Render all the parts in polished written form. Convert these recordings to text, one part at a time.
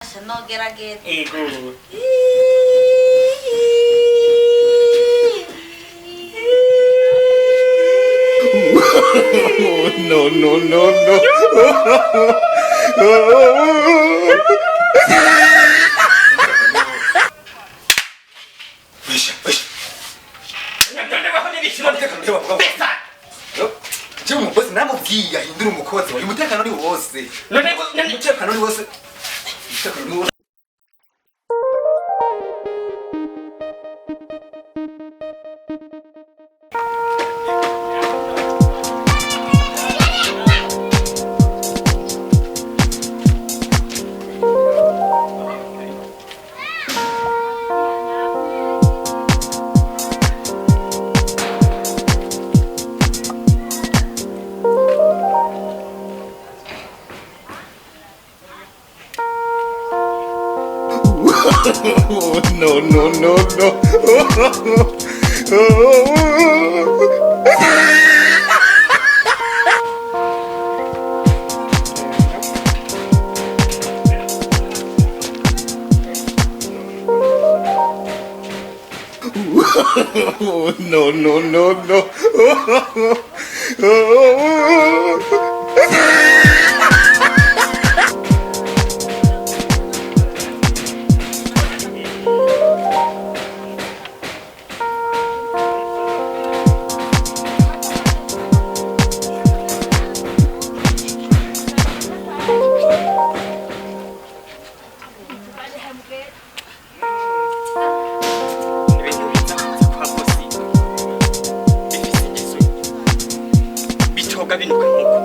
Asha nogerageza. Ego. No, no, no, no. Wisha, wisha. Besa. Jewe umukozi naramubwiye ahindure umukozi wawe. Umutekano ni wose. None none Umutekano ni wose. Umutekano ni wose. No, no, no, no. No, no, no, no. Ibintu biza kuza kwa bosi bifise ingeso bitoga binuka nkuko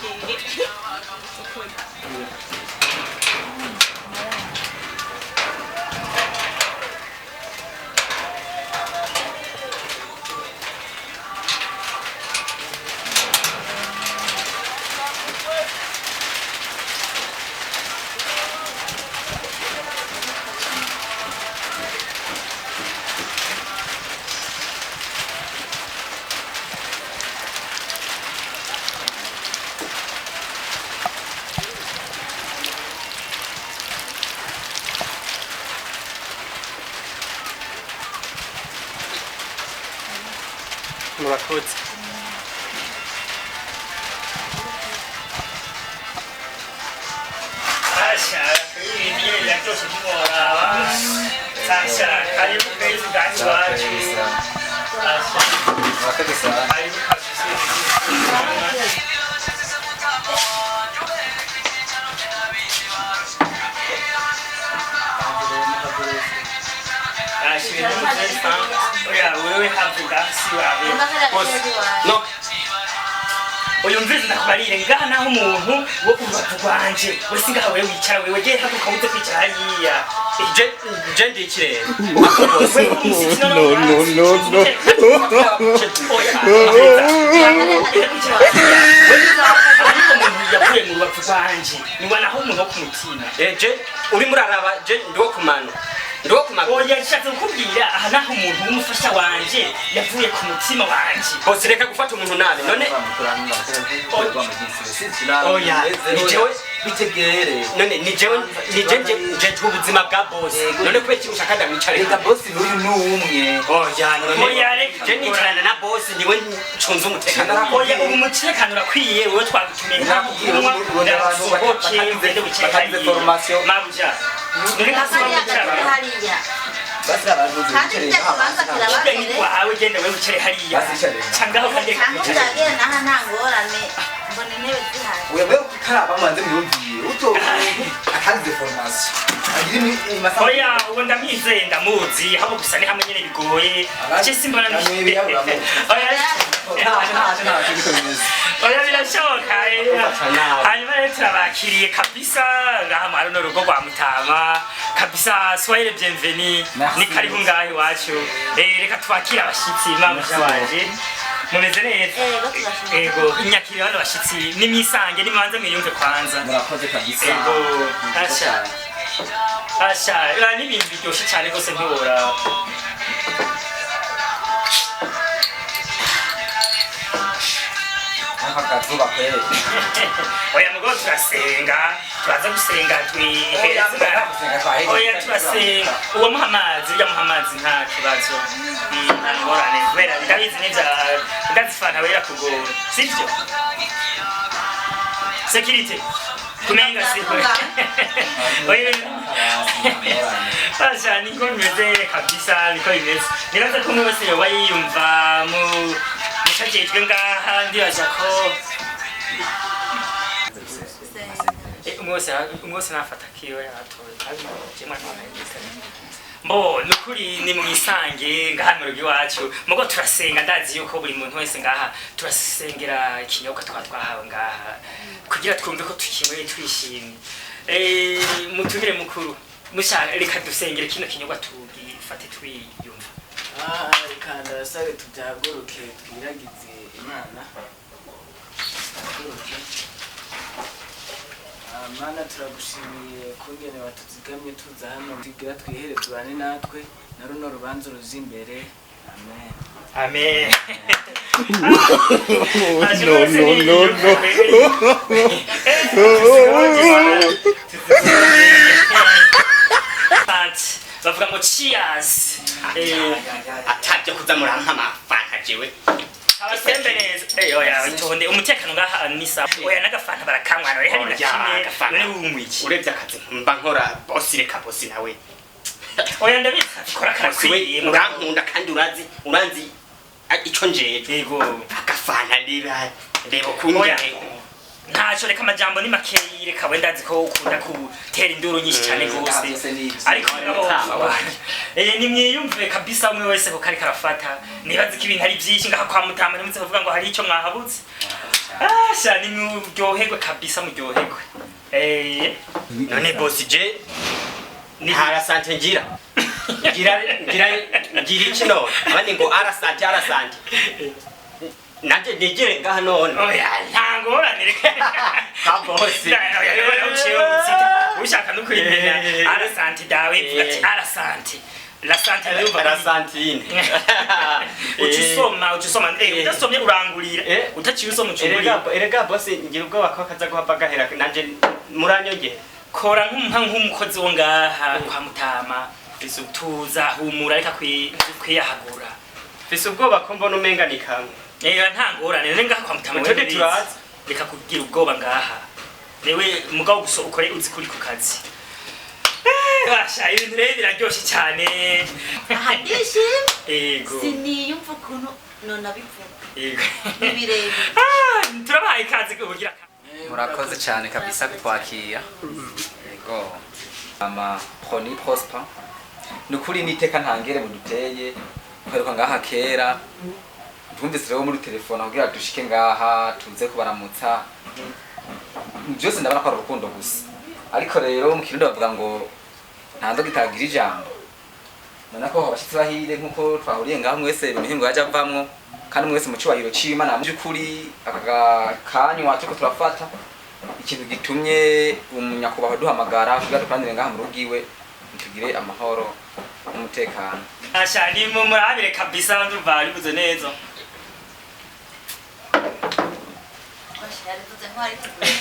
Merci. Murakoze. Asha, ibintu biraryoshe ntiworaba. Sasha, karibu kwezi bwanyu iwacu. Asha, Murakoze sana. karibu kabisa. Asha, ibintu nziza. Oya, wewe havuga si wawe. Bose. No. Uyu mvise ndakubarire ngaha naho umuntu wo ku rubavu rwanje we singaha wewe wicara wewe je haguruka uze kwicara hariya. Je ndikirere. No, no, no, no. Ariko umuntu yavuye mu rubavu rwanje niwa naho umuntu wo ku mutima. Je urimo uraraba je ndiwo kumano. Ndiwo kumano. Oya, nshatse kukubwira aha naho umuntu w'umufasha wanje yavuye ku mutima wanje. Bose reka gufata umuntu nabi. None Oya, ni jewe bitegere. None ni jewe ni je njejwe ubuzima bwa boss. None kubera iki ushaka ndamwicare? Reka bosi n'uyu ni umwe. Oya, none Oya, reka je nicarana na boss niwe ncunze umutekano. Oya, ubu umutekano urakwiye, wewe twagutumiye Nakubwiye, ubu abantu usohoke ugende wicare batagize hariya. formation. Mabuja, none ntasuba Hariya wicara. gatebe hariya. Basi abantu Kandi bicareye kirya kibanza Kirya kirababereye. ni kwawe, genda wewe wicare hariya. Basi wicare. Cangaho kandi Cyangwa wicare. byagenda aha nta ngorane. Mbona intebe zihari. Oya, mwe kukaraba mubanze mwiyumvire utora umuntu atagize formation agira masaha. Oya, ubu ndamwizeye, ndamuzi, habo gusa ni hamwe nyene bigoye. Ce simbona. Namwe ibiyabura. Oya. Ntacyo, ntacyo, ntacyo, niko bimeze. Oya, birashoboka. Ufata nabi. Hanyuma rero turabakiriye kabisa ngaha mwari runo rugo rwa Mutama kabisa. Soyez les bienvenus. Merci. Ni karibu ngaha iwacu. Reka twakire abashitsi. Mabuja wanje, mumeze neza? Ego, turashima. Ego, nyakira bano bashitsi, nimwisange, nimubanze mwiyumve kwanza. Murakoze kabisa. Ego, asha asha, n'ibintu biryoshye cyane rwose, ntiworaba. Aka kazuba kweli. Oya, mugabo turasenga, turaza gusenga twihereza. Gusenga twahejeje. Oya, turasenga. Uwo muha amazi, urya muha amazi, nta kibazo. Nta ngorane, kubera ndabizi n'ivya ndazifana wera kugora, sivyo? Sécurité kumenga si. Oya, asha, niko bimeze kabisa, niko bimeze. Nibaza ko umwe wese yoba yiyumva mu mucajejwe ngaha, ndibaza ko umwe wese nafata kiwe yatoye. Mbo nukuri ni mwisange ngaha mu rugo iwacu. Mugo turasenga, ndazi yuko buri muntu wese ngaha turasengera ikinyobwa twahawe ngaha kugira twumve ko tukinyweye twishimye. Mutumire mukuru musha, reka dusengere kino kinyobwa tugifate twiyumva. Ah, reka ndabasabe tudahaguruke twiragize Imana. Haguruke. Ah, Mana, turagushimiye kungene watuzigamye tuza hano, tugira twihereze, ubane natwe na runo rubanza ruza imbere. Amen. Amen. No, no, no, no. Ati, bavuga ngo cheers. Atabyo kuza murampa amafanta jewe. Abasembe neza. Oya, itonde, umutekano ngaha ni sawa. Oya, n'agafanta barakanywa, none hari na Oya, kimwe. agafanta. None wumva iki? Urebye akazi mba nkora, bosi, reka bosi nawe. Oya, ndabizi, kora Bosi we, karakwiye. urankunda kandi urazi, uranzi ico njejwe. Yego. Agafanta, reba, reba Oya. ukungene. Ntacyo, reka amajambo ni makeyi, reka wenda nzi ko ukunda gutera induru nyinshi cyane rwose. Byose ni ibyo. Ariko Mutama wanje. Nimwiyumve kabisa, umwe wese ko kari karafata. Nibaze ko ibintu ari byinshi ngaha kwa Mutama, ntimuze kuvuga ngo hari icyo mwahabutse. Asha, nimuryoherwe kabisa, muryoherwe. None bosi, je nta santé ngira, ngira ngira ngira iki none? Abandi ngo ara santé, ara santé, nanje nigire ngaha none? Oya, nta ngorane, reka. Ka bosi. Oya, oya, uciye utsita ushaka no kwimenya. Ara santé dawe, vuga ati ara santé, la santé, ndumva. Ara santine. Uca usoma, udasomye urangurira. Utaciye usoma ucungurira. Erega, erega bosi, ngira ubwoba ko kaza guhava gahera, nanje muranyongera. Kora nk'umukozi wo ngaha kwa Mutama, tuza, humura, reka kwiyahagura. Mfise ubwoba ko mbona umenga ni kamwe. Nta ngorane, none ngaha kwa Mutama Utundi wewe turaza. Reka kugira ubwoba ngaha newe, mugabo gusa ukore uzi kuri ku kazi. Basha, ibintu rero biraryoshe cyane. Aha ndishimye. Ego. Siniyumva ukuntu nonabivuga. Ego. Ni birebire. Ah, turabahaye ikaze kugira. Murakoze cyane kabisa kutwakira. Yego, ama proni prosper, ni ukuri n'iteka ntangere muduteye kweruka ngaha kera. Twumvise rero muri telefone kugira dushike ngaha tuze kubaramutsa. Byose ndabona ko ari urukundo gusa, ariko rero mu Kirundi bavuga ngo nta nzoga itagira ijambo. None ko abashitsi bahire, nkuko twahuriye ngaho mwese mu mihingo yaje avamwo, kandi mwese mu cyubahiro c'Imana, mu by'ukuri aka kanywa turiko turafata, ikintu gitumye umunyakubahwa duhamagara kugira dukoranire ngaha mu rugo iwe, tugire amahoro n'umutekano. Asha, ni mu murabire kabisa, ndumva bivuze neza. Basha, yarivuze nk'uwariteguye.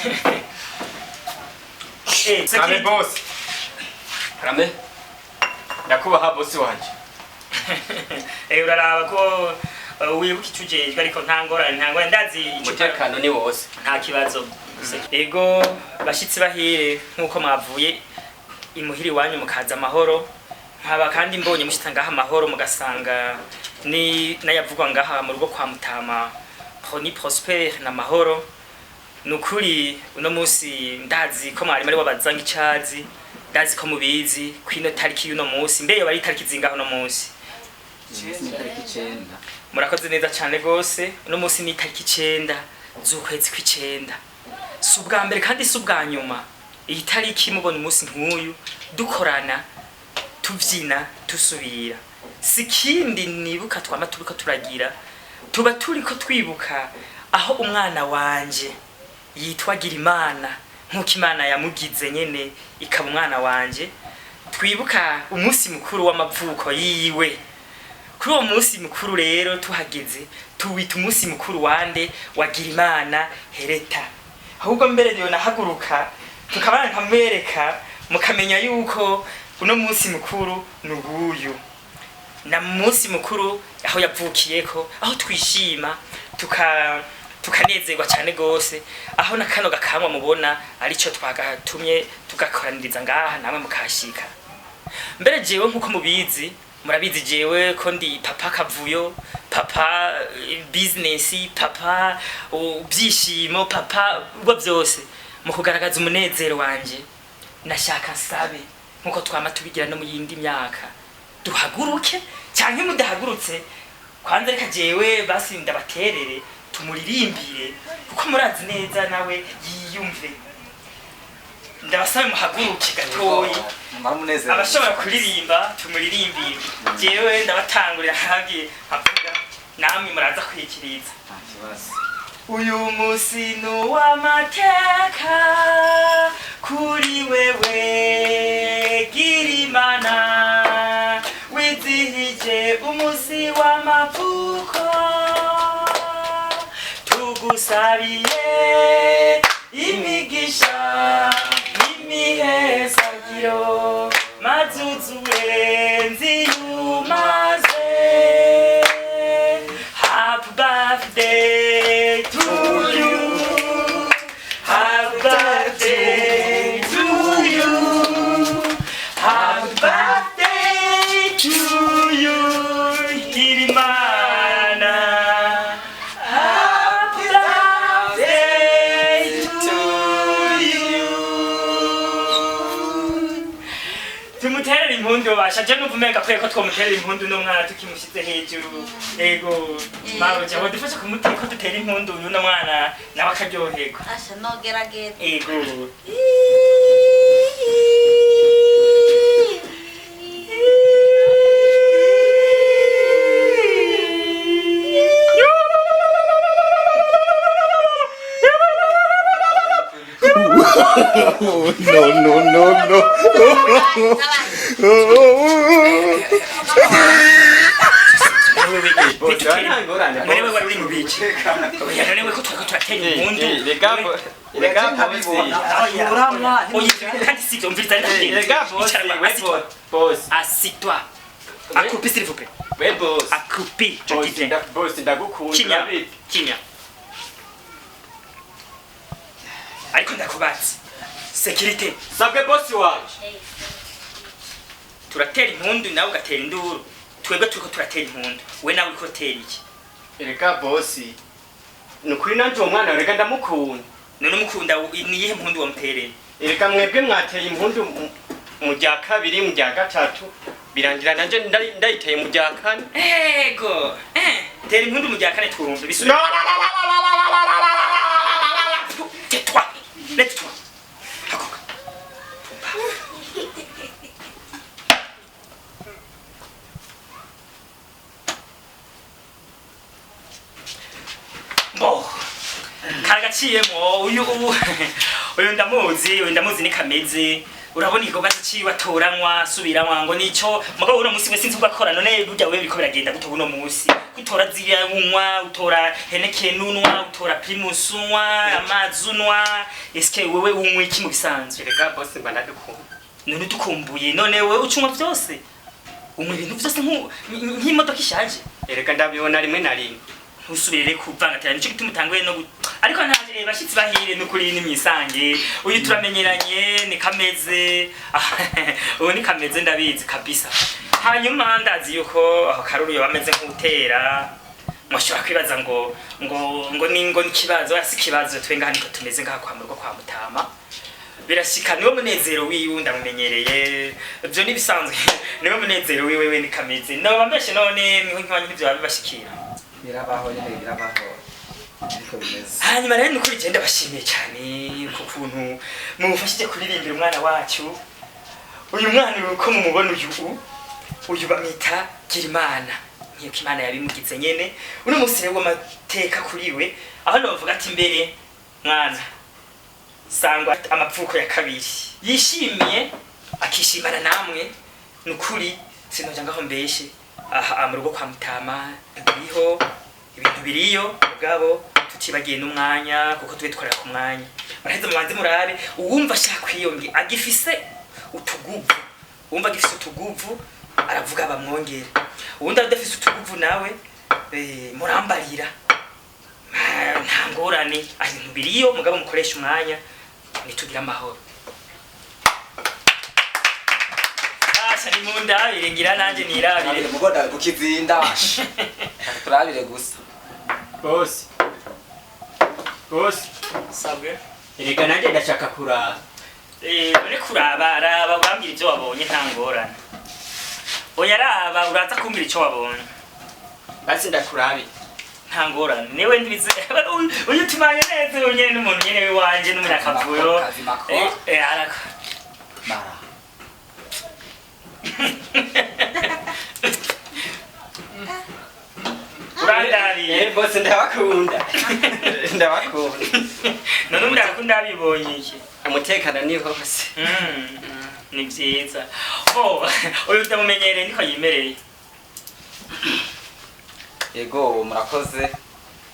Kame. Security. Bosi, karame, ndakubaha bosi wanje. Uraraba ko wibuka icyo ujejwe, ariko nta ngorane, nta ngorane, ndazi Umutekano ni wose. Nta kibazo. Ego, bashitsi bahire, nk'uko mwavuye imuhira iwanyu mukaza amahoro, nkaba kandi mbonye mushitsa ngaha amahoro, mugasanga ni n'ayavugwa ngaha mu rugo kwa Mutama Proni Prosper na mahoro. Nukuri uno munsi ndazi ko mwarimu ari wabazanga icazi, ndazi ko mubizi kwino tariki y'uno munsi. Mbe yoba ari tariki zingaho uno munsi? Itariki 9. Murakoze neza cyane gose. Uno munsi ni itariki 9 z'ukwezi kw'icenda. Si ubwa mbere kandi si ubwa nyuma iyi tariki mubona umunsi nk'uyu dukorana, tuvyina, tusubira. Si kindi nibuka twama turiko turagira, tuba turiko twibuka aho umwana wanje yitwa Girimana, nk'uko Imana yamugize nyene ikaba umwana wanje. Twibuka umunsi mukuru w'amavuko yiwe. Kuri uwo munsi mukuru rero tuhageze tuwita umunsi mukuru wande? Wa Girimana Hereta. Ahubwo mbere yo nahaguruka tukabana nkamwereka, mukamenya yuko uno munsi mukuru ni uwuyu na munsi mukuru aho yavukiyeko, aho twishima tukanezerwa cyane gose, aho na kano gakamwa mubona arico twagatumye tugakoraniriza ngaha namwe mukashika. Mbere jewe nkuko mubizi, murabizi jewe ko ndi papa kavuyo, papa business, papa byishimo, papa ubwo byose. Mu kugaragaza umunezero wanje nashaka nsabe, nkuko twama tubigira no mu yindi myaka, duhaguruke cyangwa mudahagurutse kwanza reka jewe basi ndabaterere tumuririmbire, kuko murazi neza nawe yiyumve. Ndabasabe muhaguruke gatoyi. Mara umunezero. Abashobora kuririmba tumuririmbire. Jewe ndabatangurira nkagiye nkavuga, namwe muraza kwikiriza. Nta kibazo. Uyu munsi ni uw'amateka kuri wewe Girimana, wizihije umunsi w'amavuko. Tugusabiye imigisha n'imihezagiro, maze uzure nziyumaze. Happy birthday to you. Happy birthday to you. Happy birthday to you, Girimana. Happy birthday to you. Tumuterere impundu basha. Je numva umenga kwiye ko twomuterera impundu n'umwana tukimushyize hejuru. Ego maruja, dufashe kumutera ko dutera impundu uyu no mwana nawe akaryoherwa. Asha, nogerageza. Ego. No, no, no, no. None wewe wari uri mu biki? Oya, none we ko turiko turatera impundu? Rega bosi. Oya, oya, kandi sivyo, umviriza ndagenda. Rega bosi, Icara, we assis-toi. bosi. Assis-toi. Accroupi, s'il vous plaît. We bosi. Accroupi, je dis bien. Bosi, ndagukunda. Kimya, Urabizi. kimya. Ariko ndakubatse. Sécurité. Sabwe bosi wanje. Turatera impundu nawe ugatera induru. Twebwe turiko turatera impundu, we nawe uriko utera iki? Rega bosi. Nukuri nanje uwo mwana rega ndamukunda. None umukunda, ni iyihe mpundu wamutereye? Erega mwebwe mwateye impundu mu rya kabiri, mu rya gatatu, birangira nanje ndayiteye mu rya kane. Ego, tera impundu mu rya kane twumve bisubire. Tais-toi, lève-toi, haguruka. Bo karagaciyemo. Uyu ubu uyu ndamuzi, uyu ndamuzi ni kameze. Urabona igikorwa ciwe, atoranwa asubiranwa ngo nico. Mugabo uno munsi we sinzi uko akora. None burya wewe biriko biragenda gute uno munsi? Utora ziriya unywa, utora Heineken unwa, utora Primus unwa, amazi unwa, eske wewe unywa iki mu bisanzwe? Erega bosi, mba ndadukunda. None dukumbuye. None wewe ucunywa vyose, unywa ibintu vyose nk'imodoka ishaje. Erega ndabibona rimwe na rimwe. Ntusubirire kuvangatira, nico gituma utanguye no ariko ntaje. Bashitsi bahire, nukuri ni mwisange. Uyu turamenyeranye, ni kameze. Uyu ni kameze, ndabizi kabisa. Hanyuma ndazi yuko aho karuru yoba ameze nk'utera. Mushobora kwibaza ngo ngo ngo ni ngo nikibazo, oya si ikibazo, twe ngaha niko tumeze ngaha kwa murugo kwa Mutama. Birashika niwo munezero wiwe, ndamumenyereye, ibyo nibisanzwe, niwo munezero wiwe we nikameze. Nabo mbeshe none niho nkiwanyu ntibyo babibashikira. Birabaho nyine, birabaho, niko bimeze. Hanyuma rero nukuri genda bashimiye cyane ku kuntu mumufashije kuririmbira umwana wacu. Uyu mwana uko mumubona uyu uyu bamwita Girimana, nk'uko Imana yabimugize nyene. Uno munsi rero w'amateka kuri we, aho novuga ati mbere mwana sangwa amapfuko ya kabiri yishimiye akishimana namwe. Nukuri sinoja ngaho mbeshe, aha mu rugo kwa Mutama biriho ibintu biriyo, mugabo tutibagiye n'umwanya kuko tube dukorera ku mwanya. Baraheze mubanze murabe uwumva ashaka kwiyonge agifise utuguvu, uwumva agifise utuguvu aravuga bamwongere, uwundi adafise utuguvu nawe murambarira. Nta ngorane, aho ibintu biriyo, mugabo mukoresha umwanya nitugire amahoro. Basha ni mundabire ngira nanje nirabire. Mugoda kukizinda turabire gusa. Bosi. Bosi. Sabwe. Erega nanjye ndashaka kuraba. Uri kuraba, raba urambwira ibyo wabonye, nta ngorane. Oya raba uraza kumbwira icyo wabonye. Basi ndakurabi. Nta ngorane. Niwe ntibize uyu tumanye neza uyu nyene n'umuntu nyene w'iwanje n'umunyakavuyo. Kazimako. Arako. Mara. Urandariye. Bose ndabakunda. Ndabakunda. None ndakunda bibonye iki? Umutekano ni hose. Ni vyiza. Oh, uyu ndamumenyereye niko yimereye. Yego murakoze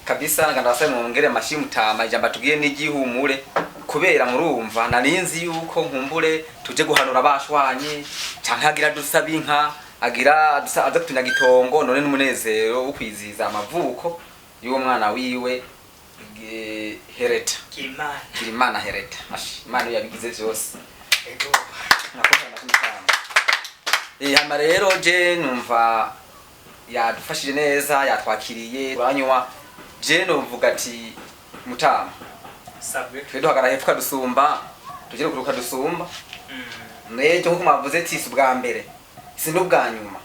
kabisa, nganda basabe mwongere amashi Mutama, ijambo atubwiye n'igihumure kubera murumva narinzi yuko nkumbure tuje guhanura abashwanye canke agira dusaba inka agira aza kutunyaga itongo. None n'umunezero wo kwizihiza amavuko y'uwo mwana wiwe Hereta. Girimana. Girimana Hereta. Ashi, Imana iyo yabigize vyose. Ego. Murakoze Mutama. Hama rero je numva yadufashije neza, yatwakiriye uranywa. Je novuga ati Mutama, Sabwe. twe duhagarara hepfo kadusumba, tugere kuruka dusumba. Nejo nkuko mwavuze ati si ubwa mbere si n'ubwa nyuma,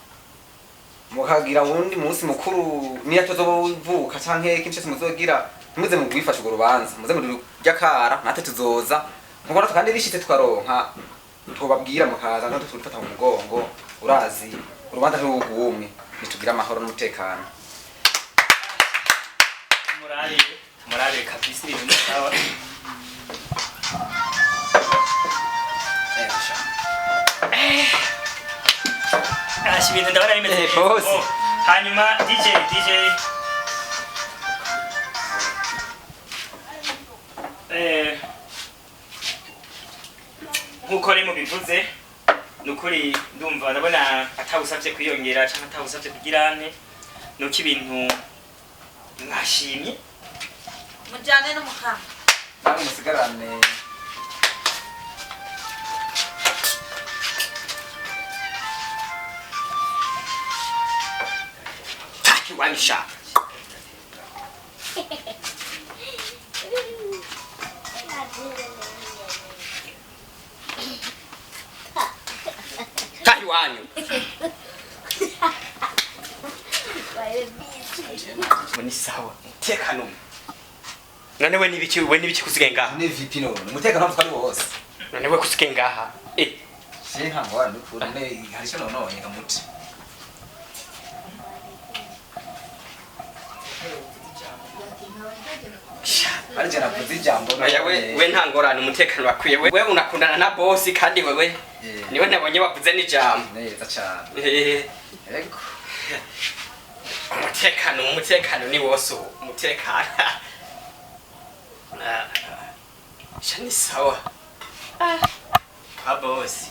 mukagira wundi munsi mukuru niyo tuzovuka canke ikintu cyose muzogira, ntimuze mugwifasha urwo rubanza, muze murya kara natwe tuzoza nkuko natwe kandi bishitse tukaronka tubabwira mukaza natwe tudufata mu mugongo. Urazi urubanza ntirugumwe, nitugira amahoro n'umutekano. Murabire, murabire kabisa ibintu ni sawa. Asha ibintu ndabona bimeze neza. Boss. Oh, hanyuma DJ DJ nkuko rero mubivuze nukuri ndumva ndabona atagusavye kwiyongera canke atagusavye kugira ane, nuko ibintu mwashimye. Mujyane n'umukama. Namwe musigarane. Taki wabishaka. Tahi wanyu. Ni sawa. Umutekano. None we nibiki, we nibiki kusigaye ngaha? Ni VP none umutekano twari wose. None we kusigaye ngaha? Je nta ngorane n'ukuri, none hari ico nononye gamuti. Ari je navuze ijambo. Oya we nta ngorane, umutekano wakwiye. We unakundana na boss kandi wewe niwe nabonye bavuze n'ijambo. Neza cyane. Yego. Umutekano, umutekano ni wose ubu. Umutekano. Sha ni sawa. Kwa boss.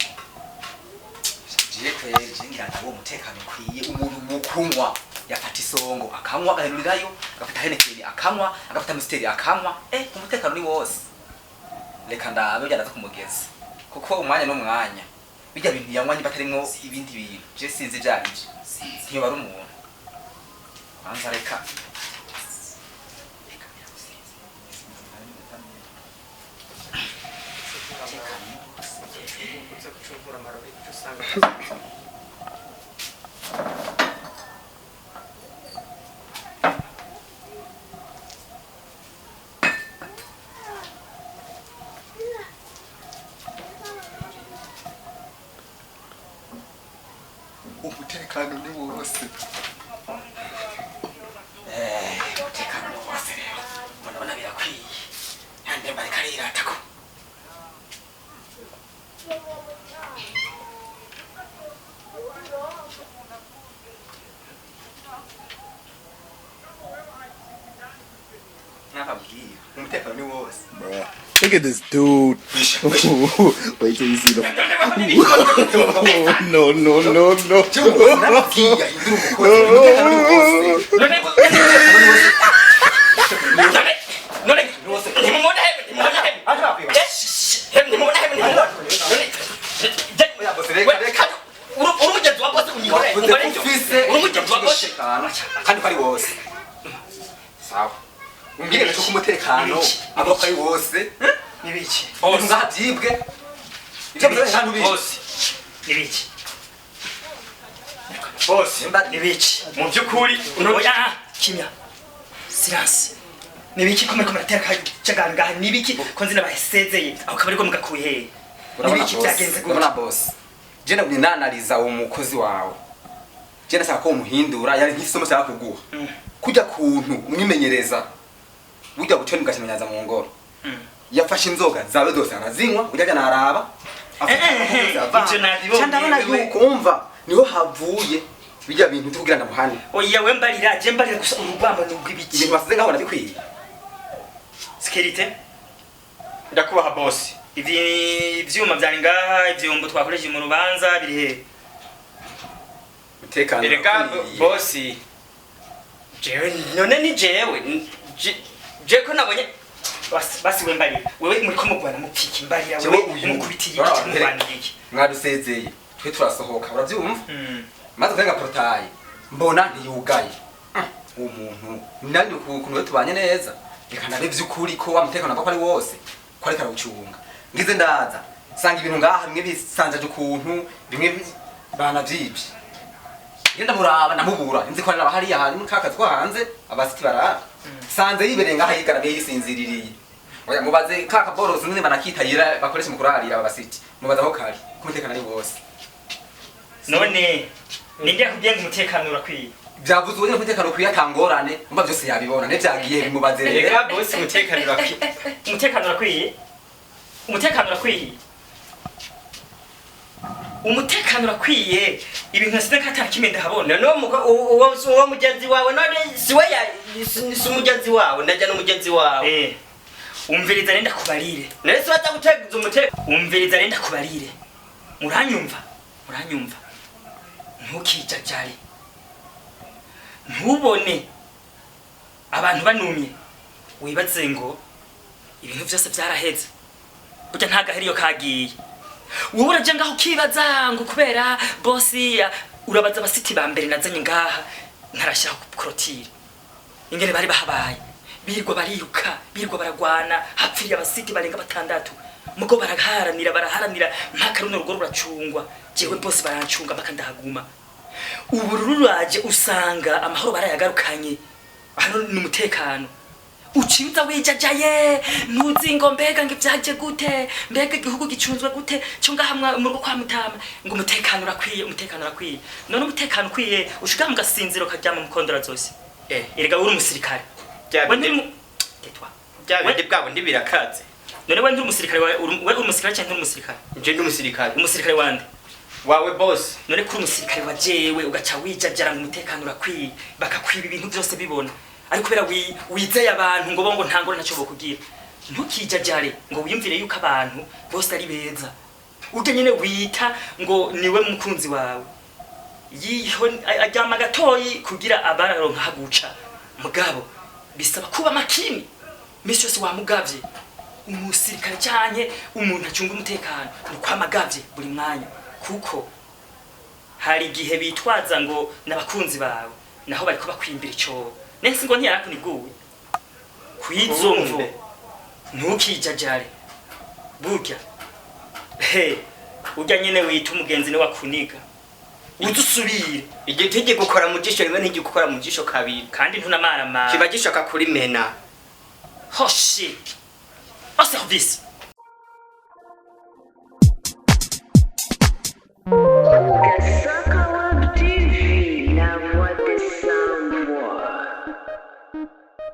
Je kweri je ngira ngo umutekano ukwiye, umuntu mukunywa yafata isongo akanywa agahenurirayo, agafata Heineken akanywa, agafata Amstel akanywa, umutekano ni wose. Reka ndabe byaraza kumugeza kuko umwanya n'umwanya bijya bintu yanywanye batarimwo ibindi bintu, je sinzi ivyarivyo, ntiyo bari umuntu. Kwanza reka Uza gucunkura amarobe icyo usanga. Umutekano ni wose. Umutekano ni wose rero, mbona birakwiye, nta bariko arirata ko. Nakabwiye umutekano ni wose. Bruh. Look at this dude. Wait till you see the. No, no, no, no. Nakabwiye ahindura umukozi, umutekano ni wose. None ntimumubona hebe, ntimumubona hebe. Hebe, ntimumubona hebe, ntimumubona. None Oya, boss, reka, reka. Uri umugenzi wa boss, unyihorere. Wavuze ko ufise Uri umugenzi wa boss. umutekano kandi ko ari wose. Sawa, umbwire ko umutekano aba ko ari wose. Nibiki? Ibintu ngaha byibwe, ibyo muzaje hano ubizi. Boss, Nibiki? boss, Nibiki? mu by'ukuri Oya, kimya, silence. Nibiki ko muriko muratera akajagari ngaha? Nibiki ko nzi nabasezeye aho kabari ko mugakuye hehe? Urabona Nibiki boss, byagenze urabona gute? boss, je nagumye nanariza uwo mukozi wawe, je nashaka ko umuhindura, yari nk'isomo nshaka kuguha kujya kuntu umwimenyereza burya bucyo nibwashimenyaza mu ngoro. Yafashe inzoga zawe zose arazinywa, burya naraba. Ivyo nabibonye. Ndabona yuko umva niho havuye bijya bintu byo kugira ngo amuhane. Oya, we mbarira, je mbarira gusa, urugwamo ni urw'ibiki? Ibintu basize ngaho barabikwiye. Sécurité. Ndakubaha, boss. Ivi ivyuma vyari ngaha, ivyombo twakoresheje mu rubanza biri hehe? Umutekano Erega urakwiye. boss, jewe none ni jewe je ko nabonye. Basi basi, we mbarira, wewe muriko mugwana mupfika, imbarira. Jewe Wewe uyu umukubitiye iki? Urabona, Mugwaniye iki? Mwadusezeye twe turasohoka, urabyumva, maze kurenga portail mbona ntiyugaye. Uwo muntu nanjye ukuntu we tubanye neza, reka ndabe vy'ukuri ko wa mutekano ko ari wose, ko ariko arawucunga. Ngize ndaza sanga ibintu ngaha bimwe bisanjaje ukuntu, bimwe banavyibye. Ngenda muraba ndamubura, nzi ko ari hariya hantu kakazi ko hanze abasiti barara, sanze yibereye ngaha yigaramiye yisinziririye. Oya, mubaze ka kaborosi nyine banakitayira bakoresha mu kurarira abasiti, mubaze aho kari ko umutekano ari wose. None ninde yakubwiye ngo umutekano urakwiye? Byavuze ubu nyine umutekano ukwiye, atangorane, umva byose yabibona n'ibyagiye bimubaze rero. Erega boss, umutekano urakwiye. Umutekano urakwiye, umutekano urakwiye, umutekano urakwiye. Ibintu nasize ko atari kimwe ndahabona. None uwo mugenzi wawe, none siwe ya si umugenzi wawe, ndajya n'umugenzi wawe. Umviriza renda kubarire. None si baza guteguza umutekano? Umviriza renda kubarire, muranyumva? Muranyumva? Ntukijajare, ntubone abantu banumye wibaze ngo ibintu byose byaraheze. Burya nta gaheri iyo kagiye. Wowe uraja ngaho ukibaza ngo kubera boss urabaza abasiti ba mbere nazanye ngaha ntarashyiraho clôture, ingene bari bahabaye, birirwa bariruka, birirwa baragwana, hapfiriye abasiti barenga batandatu, mugo baraharanira, baraharanira mpaka runo rugo ruracungwa. Jewe bose barancunga mpaka ndahaguma. Ubu ruraje usanga amahoro barayagarukanye, hano ni umutekano. Uciza wijajaye, ntuzi ngo mbega ngo ibyaje gute, mbega igihugu gicunzwe gute cyo ngaha mu rugo kwa mutama, ngo umutekano urakwiye, umutekano urakwiye. None umutekano ukwiye ushika mu gasinziro ukaryama mu kondora zose? Erega uri umusirikare. Bya We bindi- nturi Tetwa. Bya bindi bwabo ndibirakaze. None we nturi umusirikare we uri umusirikare cyangwa nturi umusirikare? Nje ndi umusirikare. Umusirikare wande? Wawe, boss. None kuri umusirikare wa jewe ugaca wijajara ngo umutekano urakwiye, bakakwiba ibintu byose bibona, ariko kubera wizeye abantu ngo bo ngo nta ngorane ntacyo bokugira. Ntukijajare ngo wiyumvire yuko abantu bose ari beza. Urya nyene wita ngo niwe mukunzi wawe yiho aryama gatoyi kugira abararonka haguca. Mugabo bisaba kuba makini misi yose wamugavye. Umusirikare canke umuntu acunga umutekano ni ukwamagavye buri mwanya, kuko hari igihe bitwaza ngo n'abakunzi bawe, naho bariko bakwimbira icobo. Nensi ngo ntiyarakuniguwe kwizo mvo. Kumbe. Ntukijajare burya he. Urya nyene wita umugenzi ni wakuniga, uze usubire. Igiti gikukora mu jisho rimwe, ntigikukora mu jisho kabiri. Kandi ntunamaramara. Kiba gishaka kurimena. Hoshi au service.